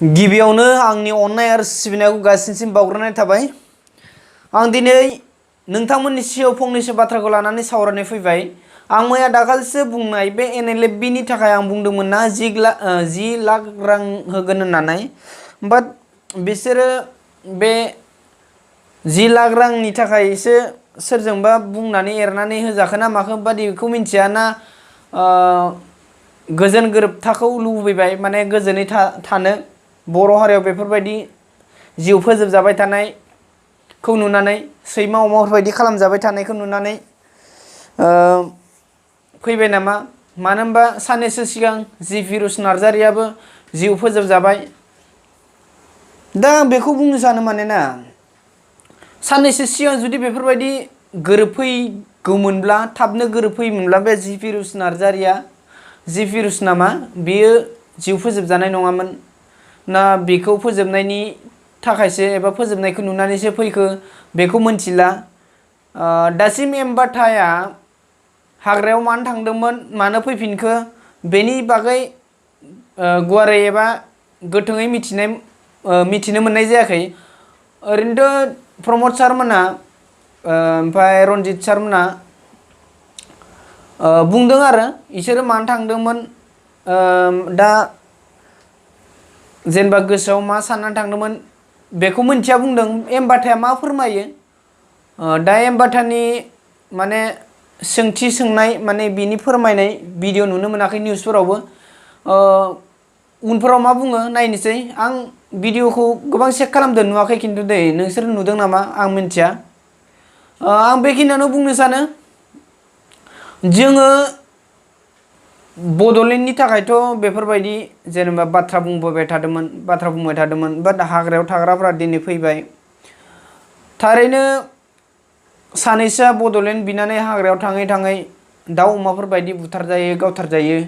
गिबियावनो आंनि अननाय आरो सिबिनायखौ गासिनिसिम बावग्रोनाय थाबाय। आं दिनै नोंथांमोननि सिगाङाव फंनैसो बाथ्राखौ लानानै सावरायनो फैबाय। आं मैया दाखालिसो बुंनाय बे NLFB नि थाखाय आं बुंदोंमोन ना 10 लाख रां होगोन होननानै, बाट बिसोरो बे 10 लाख रांनि थाखायसो सोरजोंबा बुंनानै एरनानै होजाखो ना माखो बाट बेखौ मिन्थिया ना गोजोन गोरोबथाखौ लुबैबाय, माने गोजोनै थानो बर' हारियाव बेफोरबायदि जिउ फोजोबजाबाय थानायखौ नुनानै, सैमा अमाफोरबायदि खालामजाबाय थानायखौ नुनानै फैबाय नामा। मानो होनबा साननैसो सिगां फिरुस नार्जारियाबो जिउ फोजोबजाबाय। दा आं बेखौ बुंनो सानो मानोना साननैसो सिगां जुदि बेफोरबायदि गोरोबफैगौमोनब्ला, थाबनो गोरोबफैयोमोनब्ला बे फिरुस नार्जारिया, फिरुस नामा, बेयो जिउ फोजोबजानाय नङामोन ना बेखौ फोजोबनायनि थाखायसो एबा फोजोबनायखौ नुनानैसो फैखो बेखौ मोनथिला। दासिम एम बाथाया हाग्रायाव मानो थांदोंमोन, मानो फैफिनखो, बेनि बागै गुवारै एबा गोथोङै मिथिनो मोननाय जायाखै। ओरैनोथ' प्रमद सारमोना ओमफ्राय रन्जित सारमोना बुंदों आरो इसोरो मानो थांदोंमोन, दा जेनेबा गोसोआव मा साननानै थांदोंमोन बेखौ मिन्थिया बुंदों। एम बाथाया मा फोरमायो, दा एम बाथानि माने सोंथि सोंनाय, माने बिनि फोरमायनाय भिडिअ नुनो मोनाखै निउसफोरावबो। उनफोराव मा बुङो नायनोसै। आं भिडिअखौ गोबां चेक खालामदों, नुवाखै खिन्थु दै नोंसोर नुदों नामा आं मिन्थिया। आं बेखिनियावनो बुंनो सानो, जोङो बड'लेण्डनि थाखायथ' बेफोरबायदि जेनेबा बाथ्रा बुंबाय थादोंमोन, बाट हाग्रायाव थाग्राफ्रा दिनै फैबाय। थारैनो सानैसोआ बड'लेण्ड बिनानै हाग्रायाव थाङै थाङै दाउ अमाफोर बायदि बुथारजायो, गावथारजायो।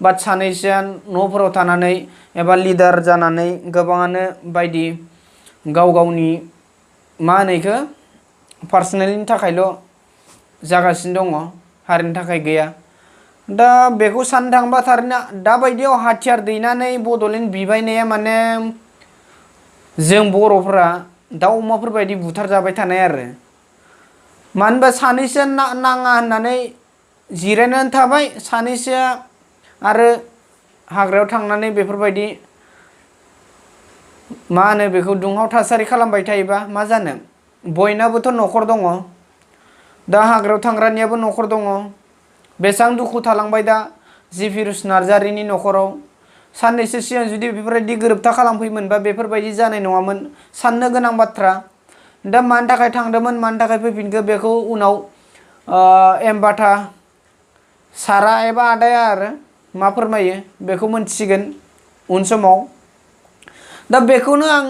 बाट सानैसोआ न'फोराव थानानै एबा लिडार जानानै गोबाङानो बायदि गाव गावनि मा होनो इखो पार्सनेलनि थाखायल' जागासिनो दङ, हारिनि थाखाय गैया। दा बेखौ साननो थाङोबा थारैनो दाबायदियाव हाथियार दैनानै बड'लेण्ड बिबायनाया माने जों बर'फोरा दाउ अमाफोर बायदि बुथार जाबाय थानाय आरो। मानो होनबा सानैसोआ नाङा होननानै जिरायनानै थाबाय, सानैसोआ आरो हाग्रायाव थांनानै बेफोरबायदि मा होनो बेखौ दुंहाव थासारि खालामबाय थायोबा मा जानो। बयनाबोथ' न'खर दङ, दा हाग्रायाव थांग्रानियाबो न'खर दङ। बेसेबां दुखु थालांबाय दा फिरुस नार्जारिनि न'खराव। साननैसो सिगां जुदि बेफोरबायदि गोरोबथा खालामफैयोमोनबा बेफोरबायदि जानाय नङामोन, साननो गोनां बाथ्रा। दा मानि थाखाय थांदोंमोन, मानि थाखाय फैफिनखो बेखौ उनाव एम बाथा सारा एबा आदाया आरो मा फोरमायो बेखौ मोनथिसिगोन उन समाव। दा बेखौनो आं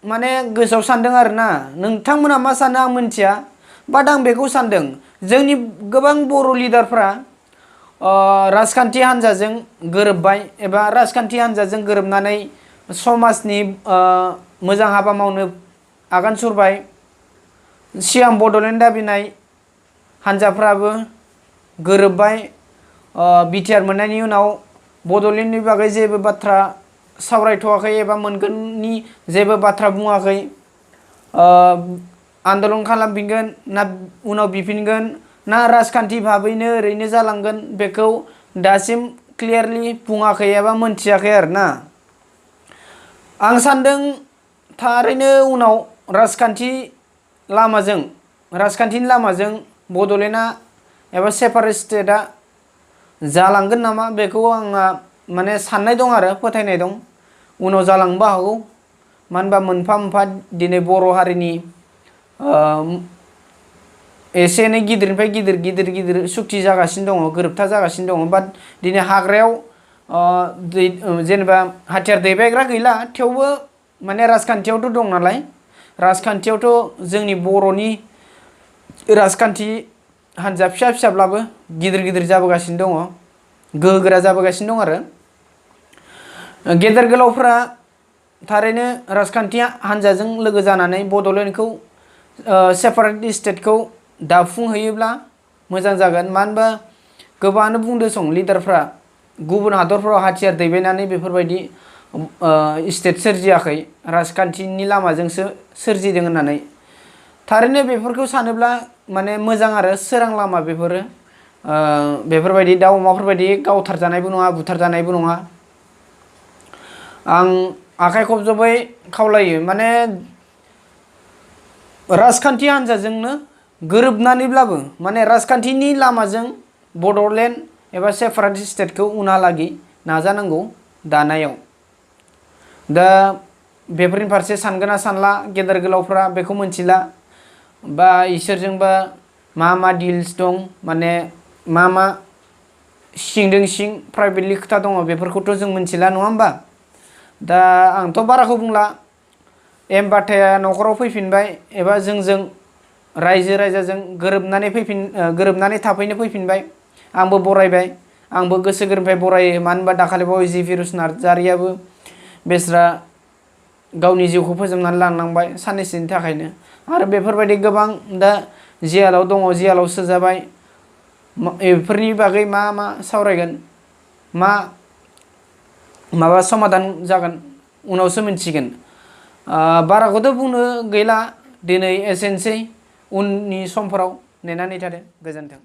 माने गोसोआव सानदों आरोना, नोंथांमोना मा सानो आं मिन्थिया, बाट आं बेखौ सानदों जोंनि गोबां बर' लिडारफ्रा राजखान्थि हान्जाजों गोरोबबाय एबा राजखान्थि हान्जाजों गोरोबनानै समाजनि मोजां हाबा मावनो आगान सुरबाय। सिगां बड'लेण्ड दाबिनाय हान्जाफ्राबो गोरोबबाय। बिटिआर मोननायनि उनाव बड'लेण्डनि बागै जेबो बाथ्रा सावरायथ'वाखै एबा मोनगोननि जेबो बाथ्रा बुङाखै। आन्दलन खालामफिनगोन ना उनाव बिफिनगोन ना राजखान्थि भाबैनो ओरैनो जालांगोन बेखौ दासिम क्लियारलि बुङाखै एबा मोनथियाखै आरोना। आं सानदों थारैनो उनाव राजखान्थिनि लामाजों बड'लेण्डआ एबा सेपारेट स्टेटआ जालांगोन नामा, बेखौ आंहा माने साननाय दं आरो फोथायनाय दं। उनाव जालांनोबो हागौ, मानो होनबा मोनफा मोनफा दिनै बर' हारिनि एसे एनै गिदिरनिफ्राय गिदिर सुक्ति जागासिनो दङ, गोरोबथा जागासिनो दङ। बाट दिनै हाग्रायाव जेनेबा हाथियार दैबायग्रा गैला, थेवबो माने राजखान्थियावथ' दं नालाय, राजखान्थियावथ' जोंनि बर'नि राजखान्थि हान्जा फिसा फिसाब्लाबो गिदिर जाबोगासिनो दङ, गोहोगोरा जाबोगासिनो दं आरो। गेदेर गोलावफ्रा थारैनो राजखान्थि हान्जाजों लोगो जानानै बड'लेण्डखौ सेपारेट स्टेटखौ दाफुंहैयोब्ला मोजां जागोन। मानो होनबा गोबाङानो बुंदों लिडारफ्रा गुबुन हादरफ्राव हाथियार दैबायनानै बेफोरबायदि स्टेट सोरजियाखै, राजखान्थिनि लामाजोंसो सोरजिदों होननानै। थारैनो बेफोरखौ सानोब्ला माने मोजां आरो सोरां लामा बेफोरो। बेफोरबायदि दाउ अमाफोरबायदि गावथारजानायबो नङा, बुथारजानायबो नङा। आं आखाइ खबजबै खावलायो माने राजखान्थि हान्जाजोंनो गोरोबनानैब्लाबो माने राजखान्थिनि लामाजों बड'लेण्ड एबा सेपारेट स्टेटखौ उनहालागि नाजानांगौ दानायाव। दा बेफोरनि फारसे सानगोन ना सानला गेदेर गोलावफ्रा बेखौ मोनथिला, बा इसोरजोंबा मा डिल्स दं, माने मा सिंदों सिं प्राइभेटलि खोथा दङ बेफोरखौथ' जों मोनथिला नङा होमबा। दा आंथ' बाराखौ बुंला, एम बाथाया न'खराव फैफिनबाय एबा जोंजों रायजो राजाजों गोरोबनानै थाफैनो फैफिनबाय। आंबो बरायबाय, आंबो गोसो गोरबोनिफ्राय बरायो। मानो होनबा दाखालि बावै जिभिरुस नार्जारियाबो बेस्रा गावनि जिउखौ फोजोबनानै लांनांबाय साननैसोनि थाखायनो। आरो बेफोरबायदि गोबां दा जेलाव दङ, जेलाव सोजाबाय। बेफोरनि बागै मा सावरायगोन, माबा समाधान जागोन उनावसो मिन्थिगोन। बाराखौथ' बुंनो गैला, दिनै एसेनोसै। उननि समफोराव नेनानै थादो। गोजोन्थों।